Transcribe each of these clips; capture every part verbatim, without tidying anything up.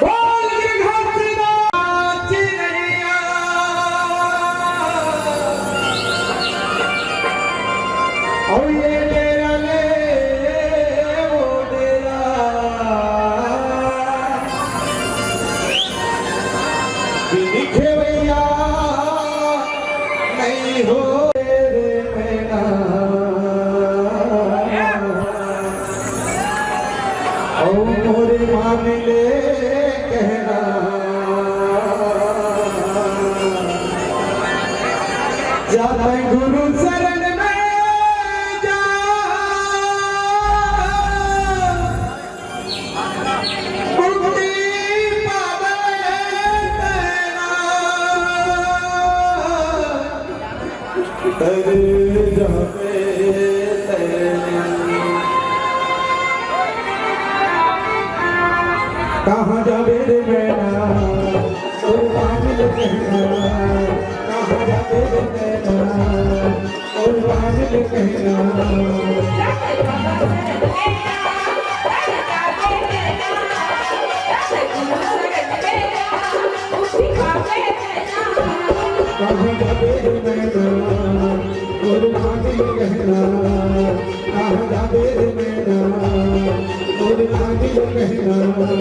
बोल गिरधर सिंह नाथ की नैया। और ये डेरा ले, वो डेरा। बिन खेवैया नहीं हो रे मैना। ओ मोरे मामिले कहना, जा मैं गुरु शरण में जा, मुक्ति पावे तेरा। अरे जावे तैं। कहाँ जावे रे मैना, तोर पागल कहना। कहाँ जावे रे मैना, तोर पागल कहना। कहाँ जाबे रे मैना, मोर पागल कहना। कहाँ जाबे रे मैना, मोर पागल कहना।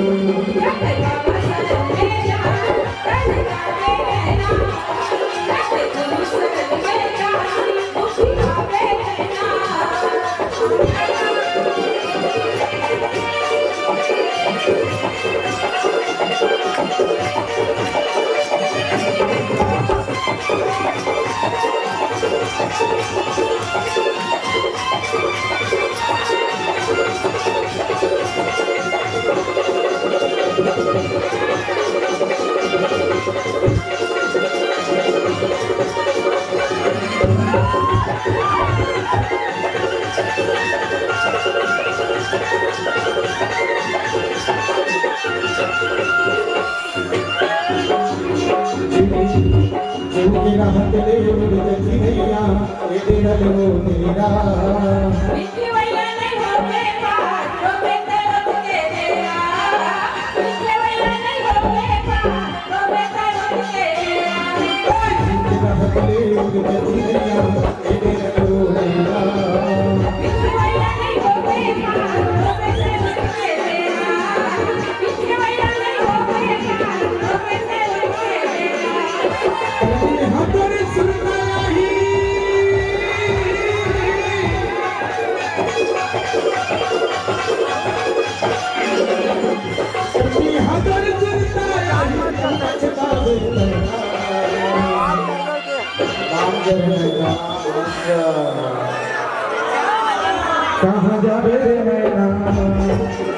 कहाँ जाबे रे मैना,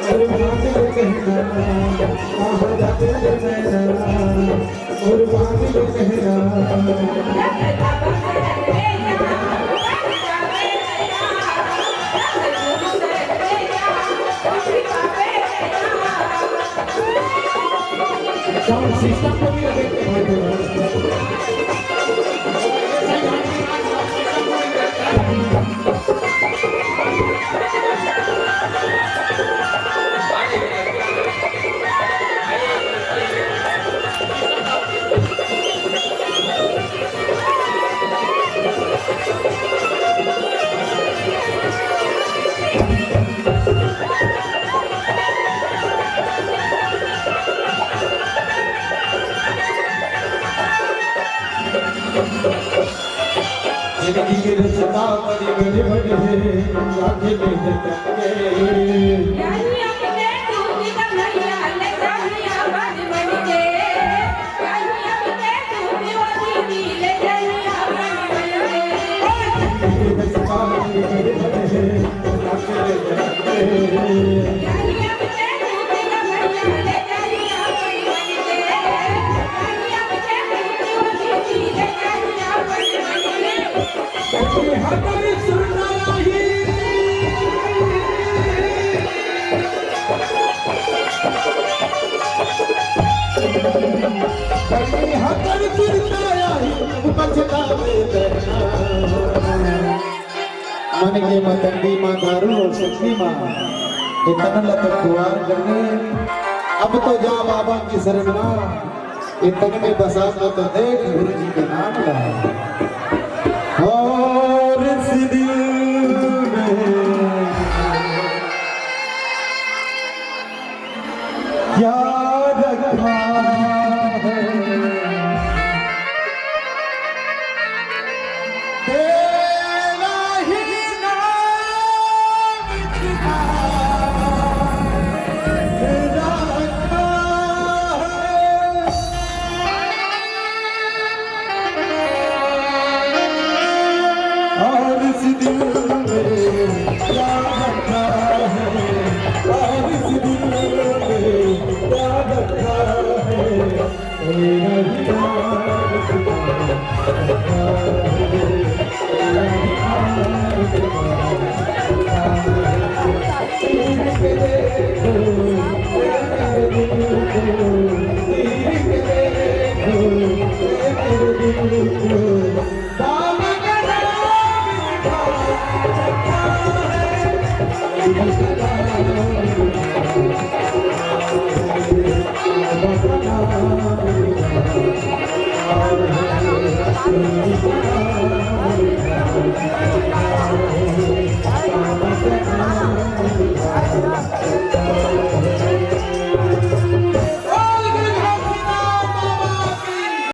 मोर पागल कहना। कहाँ जाबे रे मैना, मोर पागल कहना। Sound system को भी लगे थे भाई लोग। जिंदगी के रस्ता बड़ी बड़ी बड़ी है, आगे ले जाएंगे। जान के मतंगी माँ दारू अउ शक्ति माँ, ये तन ल तो खुवार करने। अब तो जा बाबा की शरण माँ, ये तन में बसा को तो देख गुरु जी के नाम ला। और इस दिल में क्या रखा है? तेरा ही नाम लिखा है। और इस दिल में क्या रखा है, और इस दिल में क्या रखा है, तेरा ही नाम लिखा है।